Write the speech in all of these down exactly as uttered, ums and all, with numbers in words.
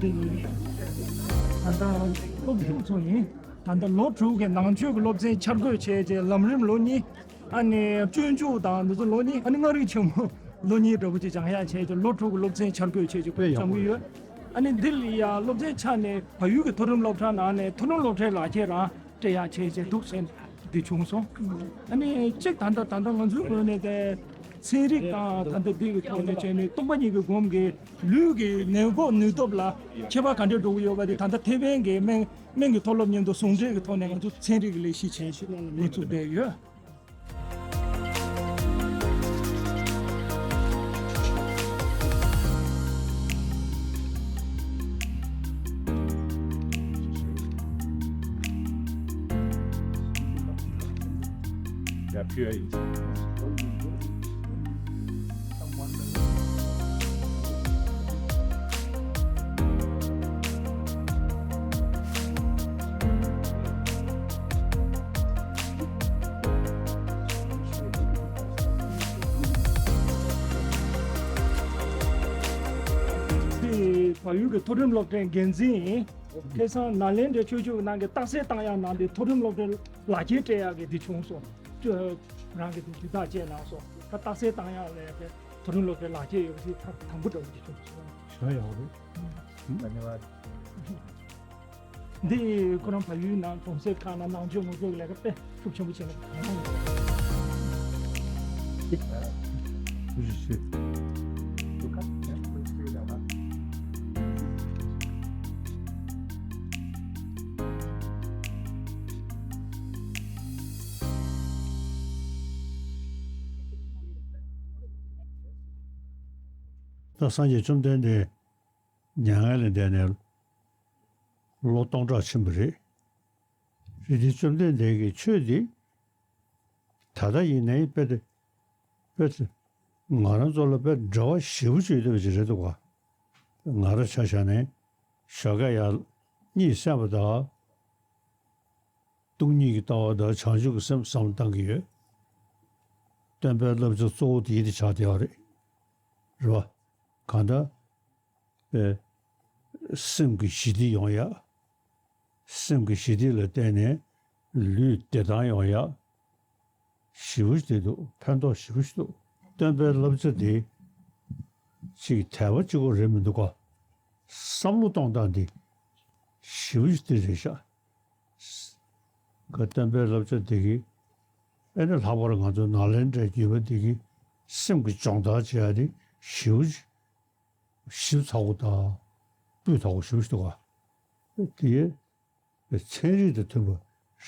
ད་ལྟ་སློབ་ཕྲུག་ཚོ་ཡིན། ད་ལྟ་ལོ་དྲུག་གི་ནང་ཆོས་ཀྱི་སློབ་ཚན་འཆར་འགོད་བྱས་རྗེས་ལམ་རིམ་ལོ་གཉིས། ཨ་ནི་སྤྱོད་འཇུག་དང་འདི་ཚོ་ལོ་གཉིས། ཨ་ནི་ལྔ་རིག་ཆེན་མོ་ལོ་གཉིས་འདྲ་པོ་ཅིག་སྦྱང་ཡག་བྱས་རྗེས་ལོ་དྲུག་གི་སློབ་ཚན་འཆར་འགོད་བྱས་རྗེས་དཔེ་ཡག་སྦྱང་པོ་གི་ཡོད། ཨ་ནི་འདི་ལ་ཡ་སློབ་ཚན་ཆ་ནས་བལ་ཡུལ་གྱི་མཐོ་རིམ་སློབ་གྲྭ་ནང་ནས་མཐོ་རིམ་སློབ་གྲྭའི་ལག་ཁྱེར་རང་སྤྲད་ཡག་བྱས་རྗེས་འདུག་ཟེར་འདི་བྱུང་སོང་། ཨ་ནི་གཅིག་ད་ལྟ་ད་ལྟ་ང་ཚོའི་ངོས་ནས་དེ་ཚན་རིག་དང་ད་ལྟ་འདི་གི་ཐོག་ནས་བྱས་ནས་སྟོང་པ་ཉིད་ཀྱི་སྒོམ་གྱི་ལུས་ཀྱི་ནུས་ཁོག་ནུས་སྟོབས་ལ་ཁྱད་པར་ག་འདྲ་འགྲོ་གི་ཡོད་པ་དེ་ད་ལྟ་ཐེ་ཝན་གྱི་སྨན་སྨན་གྱི་མཐོ་སློབ་མཉམ་དུ་ཟུང་འབྲེལ་གྱི་ཐོག་ནས་ང་ཚོ་ཚན་རིག་གི་ལས་གཞི་བྱས་ཤིག་འགོ་བཙུགས་བསྡད་ཡོད། འདི་བལ་ཡུལ་གྱི་མཐོ་རིམ་སློབ་གྲྭའི་འགན་འཛིན་ཡིན། ཁ་སང་ནཱ་ལེནྡྲའི་ཆོས་བརྒྱུད་ནང་གི་རྟགས་གསལ་བཏང་ཡག་ནང་དེ་མཐོ་རིམ་སློབ་གྲྭའི་ལག་ཁྱེར་སྤྲད་ཡག་གི་འདི་བྱུང་སོང་། ཁྱོད་རང་གི་དེ་དུས་ཐག་བཅད་གནང་སོང་། ད་རྟགས་གསལ་བཏང་ཡག་ལས་ཀྱི་མཐོ་རིམ་སློབ་གྲྭའི་ལག་ཁྱེར་ཡོད་པ་དེ་ཐག་དང་པོ་འདྲ་བོ་ཅིག་བྱུང་སོང་། ཞེ་དྲག་ཡག་པོ་རེད། འདི་ཁོ་རང་བལ་ཡུལ་ནང་གྲོང་གསེབ་ཁག་ནང་ནང་ཆོས་ངོ་སྤྲོད་ཀྱི་ལས་ཀ་དཔེ་ཤུགས་ཆེན་པོ་བྱས་ནས། ད་སངས་རྒྱས་བཅོམ་ལྡན་འདས་མྱ་ངན་ལས་འདས་ནས་ལོ་སྟོང་ཕྲག་ཕྱིན་པ་རེད། རེད་དེ་བཅོམ་ལྡན་འདས་ཀྱི་ཆོས་འདི་ད་ལྟ་ཡིན་ནའི་དཔེ་དེ་དཔེ་དེ་ང་རང་ཚོ་ལ་དཔེ་འབྲེལ་བ་ཞེ་པོ་ཅིག་ཡོད་པ་ཞིག་རེད་འདུག་ག་ང་རང་ཆ་བཞག་ནས་ཞོགས་ཀས་ཡར་གཉིད་སད་པ་དང་། སྟོང་ཉིད་ཀྱི་ལྟ་བ་དང་བྱང་ཆུབ་ཀྱི་སེམས་བསམ་བློ་བཏང་གི་ཡོད། སྟོན་པའི་བསླབ་བྱ་གཙོ་བོ་དེ་འདི་ཆགས་བསྡད་ཡོད་རེད། རེད་བ། གང་ལྟར། པའི་སེམས་ཀྱི་ཞི་བདེ་ཡོང་ཡ། སེམས་ཀྱི་ཞི་བདེ་ལ་བརྟེན་ནས་ལུས་བདེ་ཐང་ཡོང་ཡ། ཞེ་པོ་ཞིག་འདུག་ཕན་ཐོགས་ཞེ་པོ་ཞིག་འདུག་སྟོན་པའི་བསླབ་བྱ་དེ་ཅིག་དལ་བ་གཅིག་པོ་རེད་མི་འདུག་ག་བསམ་བློ་གཏོང་སྟངས་དེ་ཞེ་པོ་ཞིག་དེ་རེད་ཤག་ག་སྟོན་པའི་བསླབ་བྱ་དེ་གིས་ཨེ་ནི་ལྷག་པར་ང་ཚོ་ནཱ་ལེནྡྲའི་བརྒྱུད་པ་དེ་གིས་སེམས་ཀྱི་སྦྱོང་བརྡར་བྱེད་ཡ་དེ་ཞེ་པོ་ཞིབ་ཚགས་པོ་དང་སྤུས་དག་པོ་ཞེ་པོ་ཞིག་འདུག་ག་དེ་ཚན་རིག་དང་མཐུན་པ་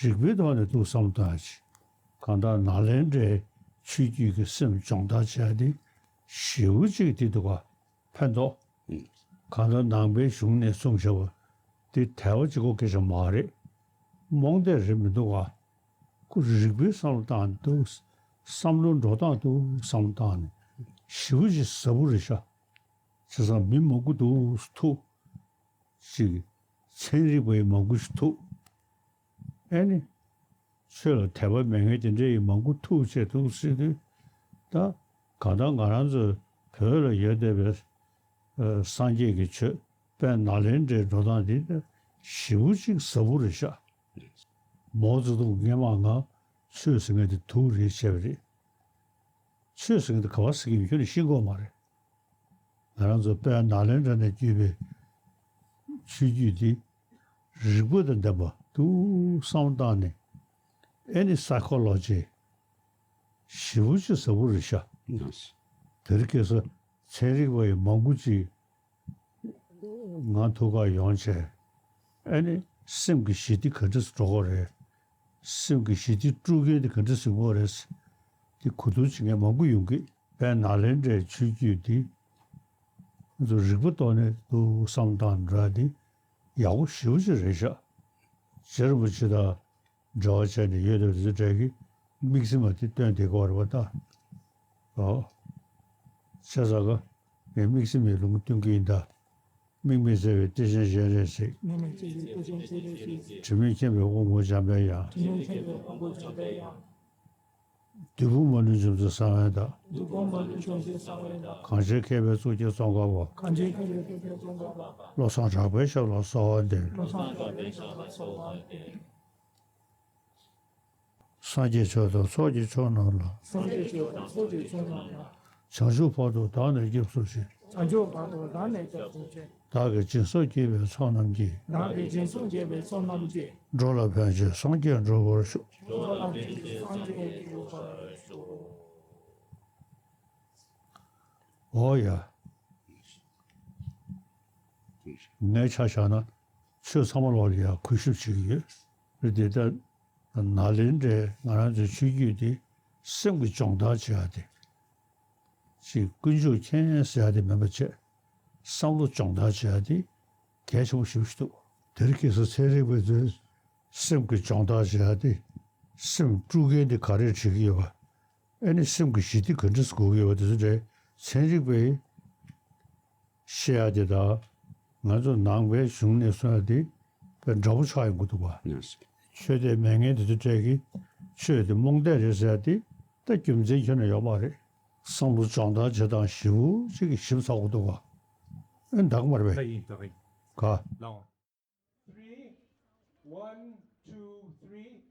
རིག་པའི་ཐོག་ནས་འདུག་བསམ་བཏང་ཡ་ཅིག་གང་ལྟར་ནཱ་ལེནྡྲའི་ཆོས་བརྒྱུད་ཀྱི་སེམས་སྦྱོང་བརྡར་བྱེད་ཡ་དེ་ཞེ་པོ་ཅིག་དེ་འདུག་ག་ཕན་ཐོགས། གང་ལྟར་ནང་པའི་གཞུང་ནས་གསུངས་བཞག་པ་དེ་དལ་བ་གཅིག་པོ་སྐད་ཆ་མ་རེད། རྨོངས་དད་རེད་མི་འདུག་ག་ཁོ་རིག་པའི་བསམ་བློ་བཏང་ནས་འདུག་བསམ་བློ་འགྲོ་སྟངས་འདུག་བསམ་བློ་བཏང་ནས་ཞེ་པོ་ཅིག་ཟབ་པོ་རེད་ཤག་བྱས་ཙང་མི་མང་པོ་འདུག་ཐུག་ཅིག་ཚན་རིག་པ་ཡི་མང་པོ་ཞིག་ཐུག་ཨེ་ནི། ཆོས་ལ་དད་པ་མེད་མཁན་དེ་འདྲ་ཡི་མང་པོ་ཐུག་བྱས་འདུག་ཟེར་དུས། ད་གང་ལྟར་ང་རང་ཚོའི་བོད་ལ་ཡོད་བསྡད་པའི་ཨ་སངས་རྒྱས་ཀྱི་ཆོས་དཔལ་ནཱ་ལེནྡྲའི་འགྲོ་སྟངས་འདི་ཞེ་པོ་ཅིག་ཟབ་པོ་རེད་ཤག་མའོ་ཙེ་ཏུང་སྔས་མ་ང་ཆོས་ཟེར་མཁན་དེ་དུག་རེད་བྱས་པ་རེད། ཆོས་ཟེར་མཁན་དེ་ག་པར་ཟེར་གྱི་ཡོད་ཁྱོན་ནས་ཤེས་ཀྱི་ཡོད་མ་རེད། ང་རང་ཚོ་དཔལ་ནཱ་ལེནྡྲ་ནས་བརྒྱུད་པའི་ཆོས་བརྒྱུད་འདི་རིག་པ་དང་ལྡན་པ་འདུག་བསམ་བཏང་ནས་ཨེ་ནི་སའི་ཁོ་ལོ་ཇི་ཞེ་པོ་ཅིག་ཟབ་པོ་རེད་ཤག་དེ་རིང་ཁ་སང་ཚན་རིག་པ་ཡི་མང་པོ་ཅིག་ང་ཐུག་ག་ཡོང་བྱས་ཨེ་ནི་སེམས་ཀྱི་ཞི་བདེ་ག་འདྲ་སེ་འགྲོ་གི་རེད། སེམས་ཀྱི་ཞི་བདེ་དཀྲུག་མཁན་དེ་ག་འདྲ་སེ་ཡོད་རེད། དེ་གོ་བསྡུར་བྱེད་མཁན་མང་པོ་ཡོང་གི། དཔལ་ནཱ་ལེནྡྲའི་ཆོས་བརྒྱུད་འདི་ང་ཚོ་རིག་པ་ཐོག་ནས་འདུག་བསམ་བཏང་འདྲ་འདི་ཡག་པོ་ཞེ་པོ་ཅིག་རེད་ཤག་རྗེ་རིན་པོ་ཆེ་དང་འབྲེལ་བ་བྱས་ནས་ཡོད་དེ་དེ་ཚོ་འདྲ་གི་དམིགས་བསལ་མ་དེ་སྟོན་བསྡད་ཀྱི་ཡོད་རེད་པ་ད། ཨོ། བྱས་ཙང་ག་ངས་དམིགས་བསལ་མའི་ལུང་སྟོན་གྱི་ཡིན་ད། དམིགས་མེད་བརྩེ་བའི་གཏེར་ཆེན་སྤྱན་རས་གཟིགས། དམིགས་མེད་བརྩེ་བའི་གཏེར་ཆེན་སྤྱན་རས་གཟིགས། དྲི་མེད་མཁྱེན་པའི་དབང་པོ་འཇམ་དཔལ་དབྱངས། དྲི་མེད་མཁྱེན་པའི་དབང་པོ་འཇམ་དཔལ་དབྱངས། བདུད་དཔུང་མ་ལུས་འཇོམས་མཛད་གསང་བའི་བདག། བདུད་དཔུང་མ་ལུས་འཇོམས་མཛད་གསང་བའི་བདག། གངས་ཅན་མཁས་པའི་གཙུག་རྒྱན་ཙོང་ཁ་པ། གངས་ཅན་མཁས་པའི་གཙུག་རྒྱན་ཙོང་ཁ་པ། བློ་བཟང་གྲགས་པའི་ཞབས་ལ་གསོལ་བ་འདེབས། བློ་བཟང་གྲགས་པའི་ཞབས་ལ་གསོལ་བ་འདེབས། སངས་རྒྱས་ཆོས་དང་ཚོགས་ཀྱི་མཆོག་རྣམས་ལ། སངས་རྒྱས་ཆོས་དང་ཚོགས་ཀྱི་མཆོག་རྣམས་ལ། བྱང་ཆུབ་བར་དུ་བདག་ནི་སྐྱབས་སུ་མཆི། བྱང་ཆུབ་བར་དུ་བདག་ནི་སྐྱབས་སུ་མཆི། བདག་གིས་སྦྱིན་སོགས་བགྱིས་པའི་ཚོགས་རྣམས་ཀྱིས། བདག་གིས་སྦྱིན་སོགས་བགྱིས་པའི་ཚོགས་རྣམས་ཀྱིས། འགྲོ་ལ་ཕན་ཕྱིར་སངས་རྒྱས་འགྲུབ་པར་ཤོག། འགྲོ་ལ་ཕན་ཕྱིར་སངས་རྒྱས་འགྲུབ་པར་ཤོག། འོ་ཡ། ངས་ཆ་བཞག་ན་ཆོས་ཚང་མ་ལོག་ལ་ཡ་གུས་ཞབས་བྱེད་ཀྱི་ཡོད། རེད་དེ་ད་ནཱ་ལེནྡྲའི་ང་རང་ཚོའི་ཆོས་བརྒྱུད་དེ་སེམས་ཀྱི་སྦྱོང་བརྡར་བྱེད་ཡ་དེ། ཅིག་ཀུན་སྤྱོད་མཁྱེན་ཟེར་ཡ་དེ་མིན་པ་བྱས། བསམ་བློ་སྦྱོང་བརྡར་བྱེད་ཡ་དེ་གལ་ཆེན་པོ་ཞེ་པོ་ཞིག་འདུག། དེར་ཁེལ་ས་ཚན་རིག་པ་ཚོས་སེམས་ཀྱི་སྦྱོང་བརྡར་བྱེད་ཡ་དེ་སེམས་དཀྲུག་མཁན་དེ་ག་རེ་བྱེད་ཀྱི་ཡོད་པ། ཨ་ནི་སེམས་ཀྱི་ཞི་བདེ་ག་འདྲས་དགོས་ཀྱི་ཡོད་པ་དེ་ཚོ་འདྲའི་ཚན་རིག་པས་བཤད་ཡ་དེ་དང་ང་ཚོ་ནང་པའི་གཞུང་ནས་གསུང་ཡ་དེ་དཔེ་འདྲ་པོ་ཆགས་ཡོང་གི་འདུག་བ། ཆོས་དད་མེད་མཁན་དེ་ཚོ་འདྲས་ཀྱིས་ཆོས་དེ་རྨོངས་དད་རེད་ཟེར་ཡ་དེ་ད་རྒྱུ་མཚན་ཁྱོན་ནས་ཡོད་མ་རེད། བསམ་བློ་སྦྱོང་བརྡར་བྱེད་སྟངས་ཞེ་པོ་ཅིག་གི་ཞིབ་ཚགས་པོ་འདུག་བ། ཨེ་འདག་མ་རེད་པས། ད་ཡིན་ད་ཡིན། ག་ལའོ། Three, one, two, three.